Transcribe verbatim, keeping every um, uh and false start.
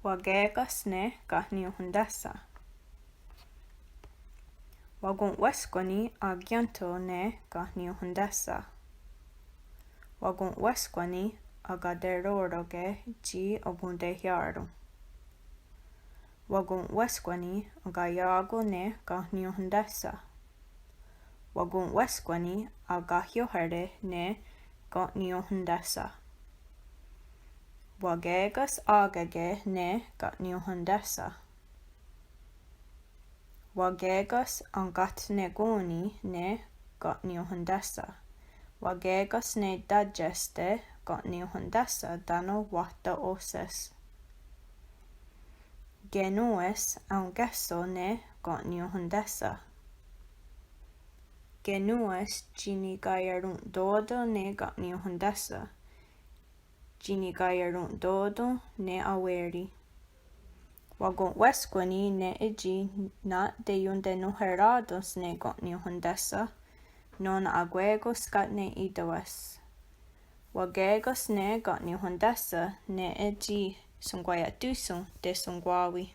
Waké:ka's ne ká'nion' hontáhsa. Wakon'wéskwani akiéntho ne ká'nion' hontáhsa. Wakon'wéskwani akaterò:roke' tsi akontehià:ron'. Wakon'wéskwani akaiá:ko' ne ká'nion' hontáhsa. Wakon'wéskwani akahióhare' ne ká'nion' hontáhsa. Waké:ka's á:keke' ne ká'nion' hontáhsa. Waké:ka's enkatnekón:ni ne ká'nion' hontáhsa. Waké:ka's ne tatié:ste' ká'nion' hontáhsa tánon' wáhta óshes. Kenòn:we's aonkéhso' ne ká'nion' hontáhsa. Kenòn:we's tsi nikaiaron'tò:ten' ne ká'nion' hontáhsa. Tsi nikaiaron'tò:ten' ne awé:ri. Wakon'wéskwani ne tsi na'teiontenonhwerá:tens ne ká'nion' hontáhsa, nó:nen akwé:kon skátne í:tewes. Waké:ka's ne ká'nion' hontáhsa ne tsi shonkwaia'tíson tehshonkwá:wi.